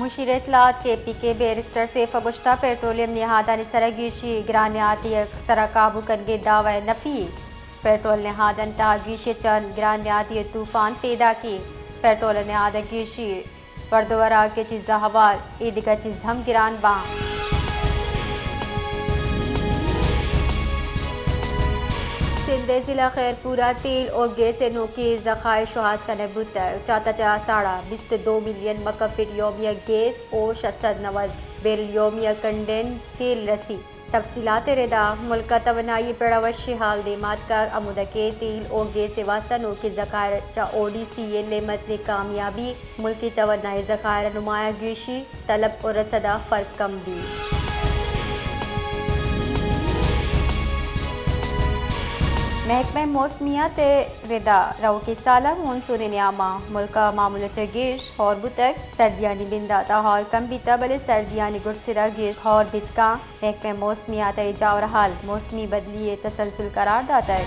مشیر اطلاعات کے پی کے بیرسٹر سیف ءَ گوشتگ، پیٹرولیم نہادانی سر ءَ گیشی گران نہادی ءِ سر ءَ قابو کنگ ءِ دعوی ءِ نفی۔ پیٹرول نہادانی تہا گیشی ءَ چند گران نہادی ءِ طوفان پیداکی۔ پیٹرول ءِ نہاد ءَ گیشی ورد ءُ وراک ءِ چیز ءِ ہوار، اے دگہ چیز ہم گران باں۔ سندھ ءِ ضلع خیرپور ءَ تیل ءُ گیس ءِ نوکیں ذخائر شوہاز کنگ بوتگ۔ چہ تچان ءَ ساڑا بیست ءُ دو ملین مکفٹ یومیہ گیس ءُ شش سد نود بیرل یومیہ کنڈینسڈ تیل رسی۔ تفصیلات ءِ ردا، ملک ءِ توانائی ءِ پڑ ءَ وشیں ہال دیم ءَ آتکگ، ہمودا کہ تیل ءُ گیس ءِ واستہ نوکیں ذخائر چہ او ڈی سی ایل ءِ مزنیں کامیابی، ملکی توانائی ءِ ذخائر ءِ نمایاں گیشی، طلب ءُ رسد ءَ فرق کم بیت۔ محکمہ موسمیات ءِ ردا، روکیں سال ءَ مونسون ءِ نیام ءَ ملک ءَ معمول ءَ چہ گیش ہور بوتگ، سردیانی بندات ءَ ہور کم بیتگ، بلے سردیانی گڈسر ءَ گیش ہور بیت کنت۔ محکمہ موسمیات ءَ اے جاور حال موسمی بدلی ءِ تسلسل قرار داتگ۔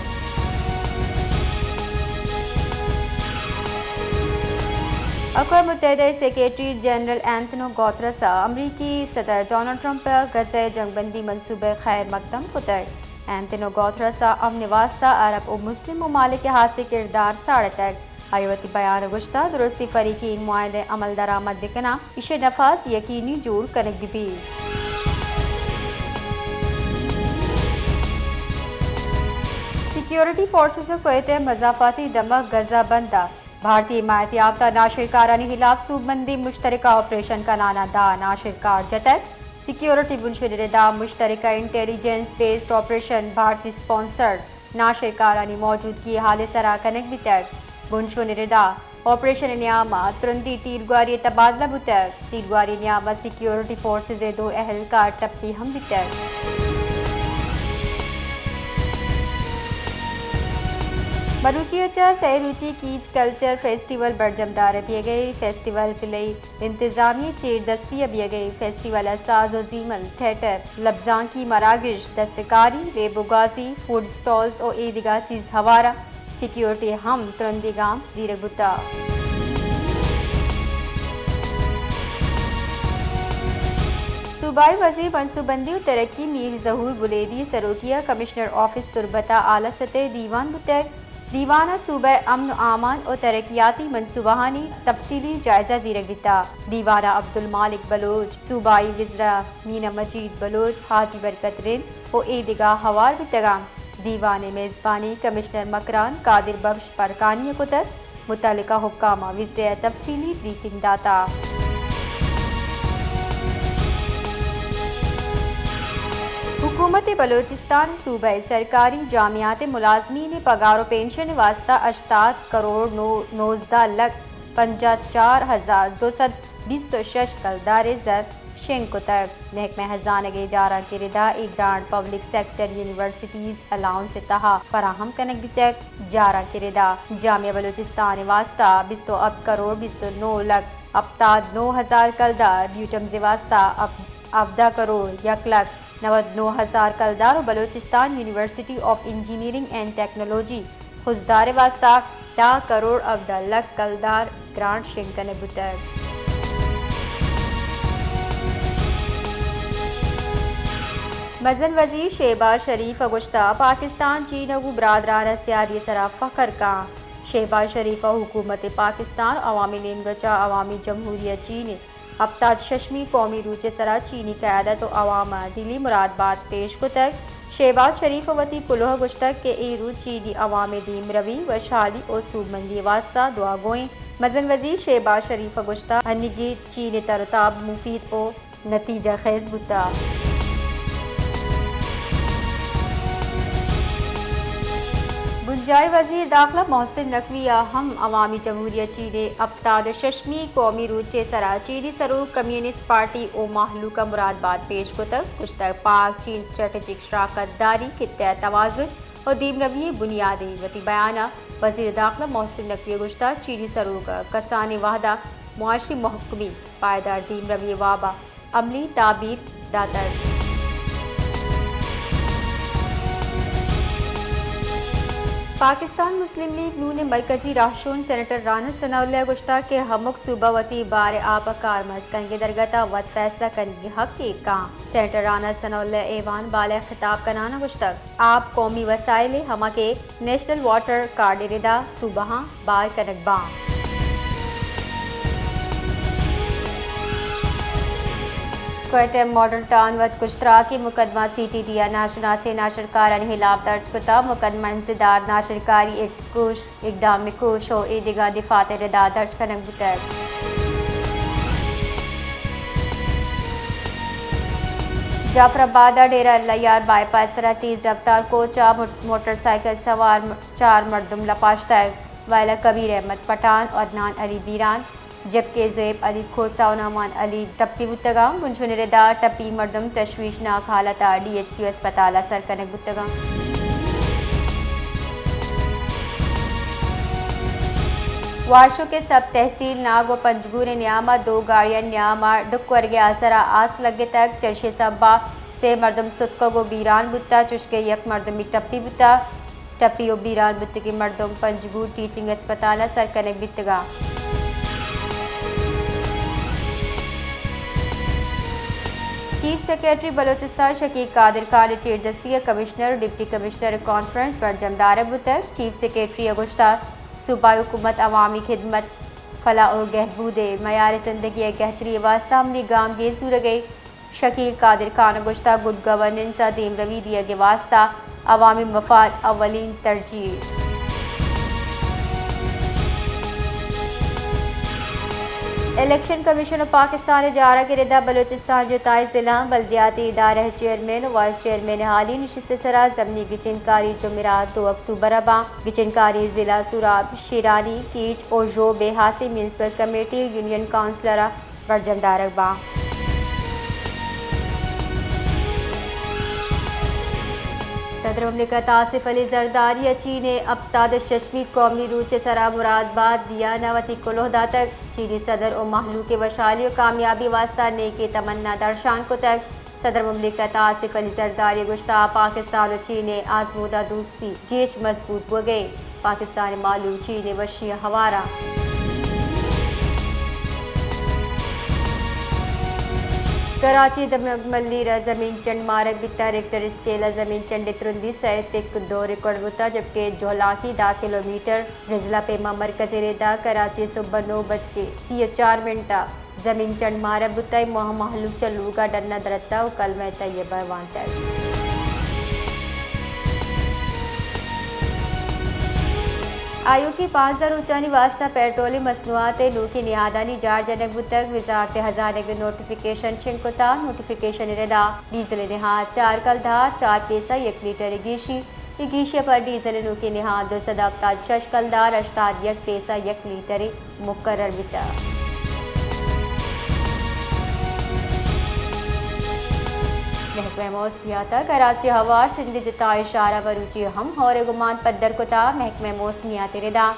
اقوام متحدہ ءِ سیکرٹری جنرل اینتونیو گوترس ءَ امریکی صدر ڈونلڈ ٹرمپ ءَ غزہ ءِ جنگ بندی منصوبہ ءِ خیر مقدم کتگ۔ اینتونیو گوترس ءَ امن ءِ واستہ عرب ءُ مسلم ممالک ءِ ہاسیں کردار ساڑتگ۔ آئی ءَ وتی بیان ءَ گوشتگ، درستیں فریقی معاہدہ ءِ عمل درآمد بہ کناں، ایشی ءِ نفاذ یقینی جوڑ کنگ بہ بیت۔ سیکیورٹی فورسز ءِ کوئٹہ ءِ مضافاتی دمگ غزہ بند ءَ بھارتی حمایت یافتہ ناشرکارانی ہلاف سوبمندیں مشترکہ آپریشن کنان ءَ دہ ناشرکار جتگ۔ سیکیورٹی بنشون ءِ ردا مشترکہ انٹیلیجنس بیسڈ آپریشن بھارتی اسپانسرڈ ناشرکارانی موجودگی ءِ ہال ءِ سرا کنگ بیتگ۔ بنشون ءِ ردا آپریشن ءِ نیام ءَ ترندیں تیرگواری ءِ تبادلہ بوتگ۔ تیرگواری ءِ نیام ءَ سیکیورٹی فورسز ءِ دو اہلکار ٹپی ہم بیتگ۔ بلوچی ءَ چہ سئے روچی کیچ کلچر فیسٹیول برجم دارگ بیگ ءَ۔ فیسٹیول ضلعی انتظامیہ ءِ چیر دستی ءَ بیگ ءَ۔ فیسٹیول ءَ ساز ءُ زیمل، تھیٹر، لبزانکی مراگش، دستکاری، ویب ءُ گوازی، فوڈ اسٹالز ءُ اے دگہ چیز ہوار ءَ سیکیورٹی ءِ ہم ترندیں گام زیرگ بوتگ۔ صوبائی وزیر منصوبہ بندی ءُ ترقی میر ظہور بلیدی ءِ سروکی ءَ کمشنر آفس تربت ءَ اعلی سطح ءِ دیوان بوتگ۔ دیوان ءَ صوبہ ءِ امن ءُ امان ءُ ترقیاتی منصوبہانی تفصیلی جائزہ زیرگ بیتگ۔ دیوان ءَ عبدالمالک بلوچ، صوبائی وزراء مینا مجید بلوچ، حاجی برکت رند ءُ اے دگہ ہوار بیتگ انت۔ دیوان ءِ میزبانی کمشنر مکران قادر بخش پرکانی ءَ کتگ۔ متعلقہ حکام ءَ وزرا ءَ تفصیلی بریفنگ داتگ۔ حکومت بلوچستان ءَ صوبہ ءِ سرکاری جامعات ءِ ملازمین ءِ پگار ءُ پنشن ءِ واستہ ہشتاد کروڑ نو-، نوزدہ لکھ پنجاہ چار ہزار دو سد بیست ءُ شش کلدار ءِ زر شنگ کتگ۔ محکمہ ہزانگ ءِ جارانک ءِ ردا اے grant public sector universities allowance ءِ تہا فراہم کنگ بیتگ۔ جارانک ءِ ردا جامعہ بلوچستان ءِ واستہ بیست ءُ ہپت کروڑ بیست ءُ نو لکھ ہپتاد نو ہزار کلدار، بیوٹمز ءِ واستہ ہپ-، ہبدہ کروڑ یک لکھ نود نو ہزار کلدار ءُ Balochistan university of engineering and technology Khuzdar ءِ واستہ دہ کروڑ ہبدہ لکھ کلدار گرانٹ شنگ کنگ بوتگ۔ مزن وزیر شہباز شریف ءَ گوشتگ، پاکستان چین ءَ گوں برادرانہ سیادی ءِ سرا فخر کنت۔ شہباز شریف ءَ حکومت پاکستان ءُ عوامی نیمگ ءَ چہ عوامی جمہوریہ چین ءِ ہپتاد ششمی قومی روچ ءِ سرا چینی قیادت ءُ عوام ءَ دلی مراد بات پیش کتگ۔ شہباز شریف ءَ وتی کلوہ ءَ گوشتگ کہ اے روچ چینی عوام ءِ دیمروی، وشحالی ءُ سوبمندی ءِ واستہ دعا گو اِنت۔ مزن وزیر شہباز شریف ءَ گوشتگ، ہنیگیں چین ءِ تر ءُ تاب مفید ءُ نتیجہ خیز بوتگ۔ بنجاہی وزیر داخلہ محسن نقوی ءَ ہم عوامی جمہوریہ چین ءِ ہپتاد ءُ ششمی قومی روچ ءِ سرا چینی سروک کمیونسٹ پارٹی ءُ مہلوک ءَ مراد بات پیش کتگ۔ گوشتگ، پاک چین اسٹریٹجک شراکت داری، خطہ ءِ توازن ءُ دیمروی ءِ بنیاد اِنت۔ وتی بیان ءَ وزیر داخلہ محسن نقوی ءَ گوشتگ، چینی سروک ءَ کسانیں وہد ءَ معاشی مہکمی، پائیدار دیمروی ءِ واب ءَ عملی تعبیر داتگ۔ پاکستان مسلم لیگ نون ءِ مرکزی راہشون سینیٹر رانا ثناء اللہ ءَ گوشتگ کہ ہمک صوبہ وتی بار ءِ آپ ءِ کارمرز کنگ ءِ درگت ءَ وت پیسلہ کنگی حق ءَ کاں۔ سینیٹر رانا ثناء اللہ ءَ ایوان بالا ءَ خطاب کنان ءَ گوشتگ، آپ قومی وسائل ءِ ہما کہ نیشنل واٹر کارڈ ءِ ردا صوبہاں بار کنگ باں۔ کوئٹہ ماڈل ٹاؤن وت کشتراکی مقدمہ، سی ٹی ڈی ءِ ناشناسیں ناشرکارانی ہلاپ درج کتگ۔ مقدمہ انسداد ناشرکاری ءِ کوش، اقدام کوش ءُ اے دگہ دفعات ءِ ردا درج کنگ بوتگ۔ جعفر آباد ءِ ڈیرہ اللہ یار بائی پاس ءِ سرا تیز رفتار کوچ ءَ موٹ-، موٹر سائیکل سوار م-، چار مردم لپاشتگ۔ ویلا کبیر احمد پٹھان، عدنان علی بیران، جبکہ زیب علی کھوسہ ءُ نعمان علی ٹپی بوتگاں۔ بنشون ءِ ردا ٹپی مردم تشویشناک حالت ءَ ڈی ایچ کیو اسپتال ءَ سر کنگ بوتگاں۔ واشوک ءِ سب تحصیل ناگ ءُ پنجگور ءِ نیام ءَ دو گاڑیانی نیام ءَ ڈک ورگ ءِ آسر ءَ آس لگتگ۔ چرشی ءِ سھب ءَ سے مردم ستکگ ءُ بیران بوتگ، چوشکہ یک مردمے ٹپی بوتگ۔ ٹپی ءُ بیران بوتگیں مردم پنجگور ٹیچنگ اسپتال ءَ سر کنگ بیتگاں۔ چیف سیکرٹری بلوچستان شکیل قادر خان ءِ چیردستی ءَ کمشنر ءُ ڈپٹی کمشنر ءِ کانفرنس برجم دارگ بوتگ۔ چیف سیکرٹری ءَ گوشتگ، صوبائی حکومت عوامی خدمت، فلاح ءُ گہبود ءِ معیار زندگی ءِ گہتری ءِ واستہ عملی گامگیج زورگ ءَ۔ شکیل قادر خان ءَ گوشتگ، گڈ گورننس ءَ دیمروی دیگ ءِ واستہ عوامی مفاد اولین ترجیح۔ الیکشن کمیشن ءُ پاکستان ءِ جارگ ءِ ردا بلوچستان ءِ جتائیں ضلعاں بلدیاتی ادارہ ءِ چیئرمین ءُ وائس چیئرمین ءِ حالی نشست ءِ سرا ضمنی گچینکاری جمعرات دو اکتوبر ءَ باں۔ گچینکاری ضلع سوراب، شیرانی، کیچ ءُ ژوب ءِ ہاسیں میونسپل کمیٹی ءُ یونین کونسلر ءَ برجم دارگ باں۔ صدر مملکت آصف علی زرداری ءَ چین ءِ ہپتاد ءُ ششمی قومی روچ ءِ سرا مراد بات دیان ءَ وتی کلوہ داتگ۔ چینی صدر ءَ مہلوک ءِ وشحالی ءُ کامیابی ءِ واستہ نیکیں تمنا درشان کتگ۔ صدر مملکت آصف علی زرداری ءَ گوشتگ، پاکستان ءُ چین ءِ آزمودہ دوستی گیش مضبوط بوگ ءَ، پاکستان ءِ مہلوک چین ءِ وشی ءَ ہوار اَنت۔ کراچی ءِ دمگ ملیر ءَ زمین چنڈ مارگ بیتگ، ریکٹر اسکیل ءَ زمین چنڈ ءِ ترندی سئے ٹک دو ریکارڈ بوتگ، جبکہ جہلانکی دہ کلومیٹر زلزلہ پیما مرکز ءِ ردا کراچی ءَ صبح نو بج کے سی ءُ چار منٹ ءَ زمین چنڈ مارگ بوتگ، ماہ مہلوک چہ لوگ ءَ ڈن ءَ درتگ ءُ کلمہ طیبہ ءَ وانتگ۔ آیوک ءِ پانزدہ روچانی واستہ پیٹرولیم مصنوعات ءِ نوکیں نہادانی جار جنگ بوتگ، وزارت خزانہ ءَ نوٹیفکیشن شنگ کتگ، نوٹیفکیشن ءِ ردا ڈیزل ءِ نہاد چار کلدار چار پیسہ یک لیٹر ءَ گیشی، اے گیشی ءَ پد ڈیزل ءِ نوکیں نہاد دو سد ءُ ہپتاد ءُ شش کلدار ہشتاد یک پیسہ یک لیٹر ءَ مقرر بیتگ۔ محکمہ موسمیات ءَ کراچی ءِ ہوار سندھ ءِ جتائیں شہراں مروچی ہم ہور ءِ گمان پدر کتگ۔ محکمہ موسمیات ءِ ردا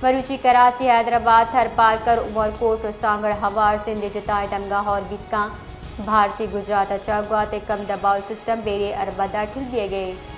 مروچی کراچی، حیدرآباد، تھرپارکر، عمرکوٹ ءُ سانگڑ ءِ ہوار سندھ ءِ جتائیں دمگاں ہور بیت کنت۔ بھارتی گجرات ءَ چہ گوات ءِ کم دباؤ سسٹم بیری ءِ ارب ءَ داخل بیگ ءَ اِنت۔